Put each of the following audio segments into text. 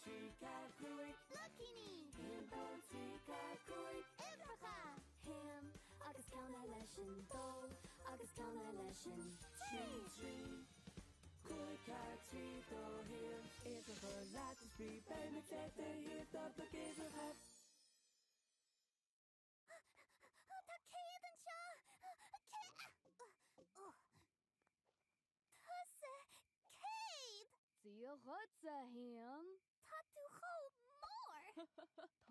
3, 4, 5. Bloicíní! 1, 2, 3, 4, 5. Uimhreacha! 1 agus ceann eile sin 2 agus ceann eile sin 3. 3, 5, 4, 3, 2, 1. Uimhreacha leat is brí beidh muid le do thaobh do bhloc uimhreacha. Tá 100 anseo! Tusa 100! Dia dhuit, a haon. Tá tú chomh mór! Tá,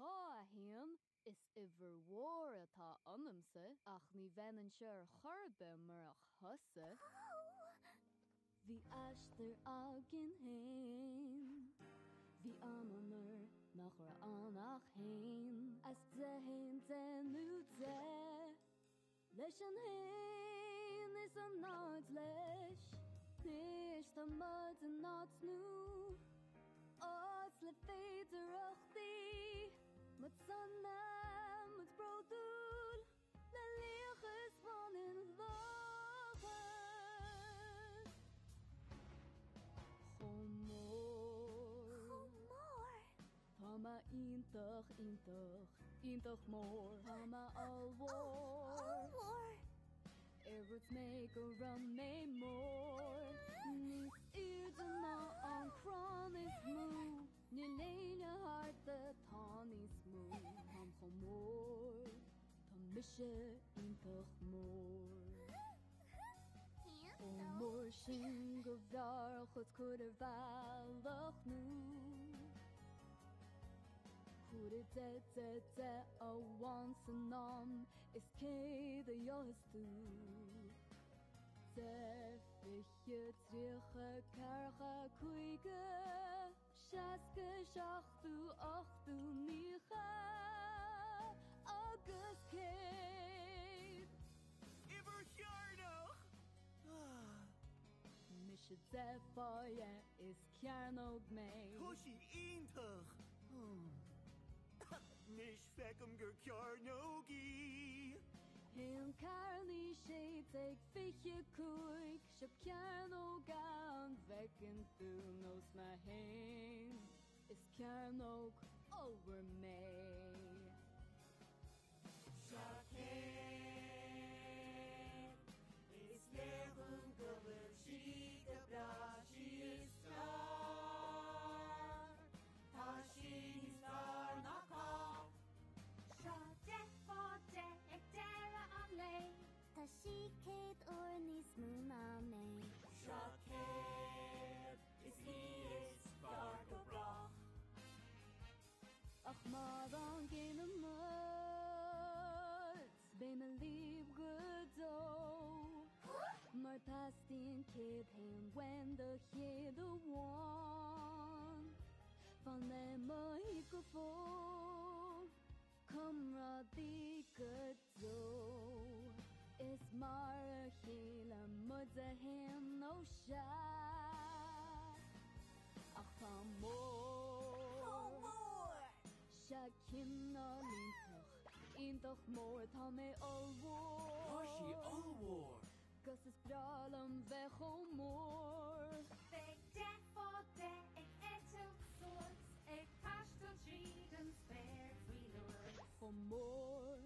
a haon. Is uimhir mhór atá ionamsa, ach ní bheinn anseo ar chor ar bith murach thusa. Ó! Bhí aistear againn fhéin. Bhí am ann nuair nach raibh ann ach haon. As 10 haon 10 nó 10. Leis an haon is an náid leis. Anois tá muid in áit nua. Áit le féidearthachtaí. Muid sona, muid bródúil. Le laochas bhaineann locha. Chomh mór. Chomh mór. Tá mé iontach, iontach, iontach mór. Tá mé ollmhór. Ollmhór. Ar dhúirt mé go raibh mé mór? Níos airde ná an crann is mó. Níl éinne thart atá níos mó. Táim chomh mór. Tá mise iontach mór. Chomh mór sin go mb'fhearr dhuit cur ar bhealach nua. Cuir 10, 10, 10 amháin san am is 100 a gheobhas tú. 10, 20, 30, 40, 50, 60, 70, 80, 90 agus 100. Uimhir chearnach! Mise 10 fá dheich is cearnóg mé. Tá sí iontach! Anois feicim gur cearnóg í! 1, 4, 9, 16, 25, seo cearnóg an bhfeiceann tú nós mé fhéin? Is cearnóg ollmhór mé. Seo 100. Is léir dúinn go bhfuil sí go breá, sí is fearr. Tá sí níos fearr ná cách. Seo 10 fá 10 ag deireadh an lae. Tá sí 100 uair níos mó ná mé. Seo 100. Is í is fearr go brách. Ach mar an gcéanna muid, beidh mé libh go deo. Mar teastaíonn 101 uaim do 100 amháin. Fan le mo thaobh go fóill, comrádaí go deo. Is mar a chéile muid a haon ó sea. Ach tá mór. Chomh mór! Sea cineál iontach, iontach mór, tá mé ollmhór. Tá sí ollmhór! 'Gus is breá liom bheith chomh mór. Beidh 10 fá 10 ag eitilt suas, ag taisteal tríd an spéir faoi luas. Chomh mór,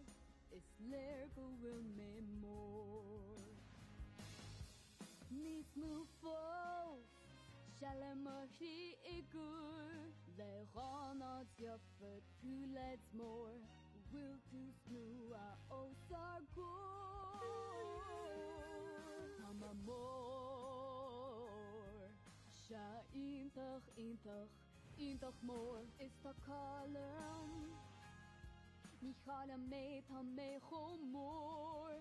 is léir go bhfuil mé mór. Níos mó fós, sea le mo thrí i gcur le dhá náid gheobhaidh tú leid mór go bhfuil tús nua os ár gcomhair. Tá mé mór, sea iontach, iontach, iontach mór. Is tá cáil orm, ní chaillfidh mé, tá mé chomh mór.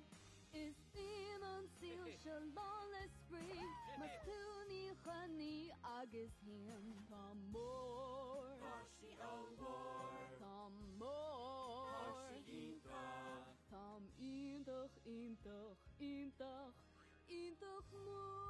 Is bíonn an saol seo lán le spraoi, más tú 99 agus haon. Tá mór. Tá sí ollmhór. Tá mór. Tá sí iontach. Táim iontach, iontach, iontach, iontach mór.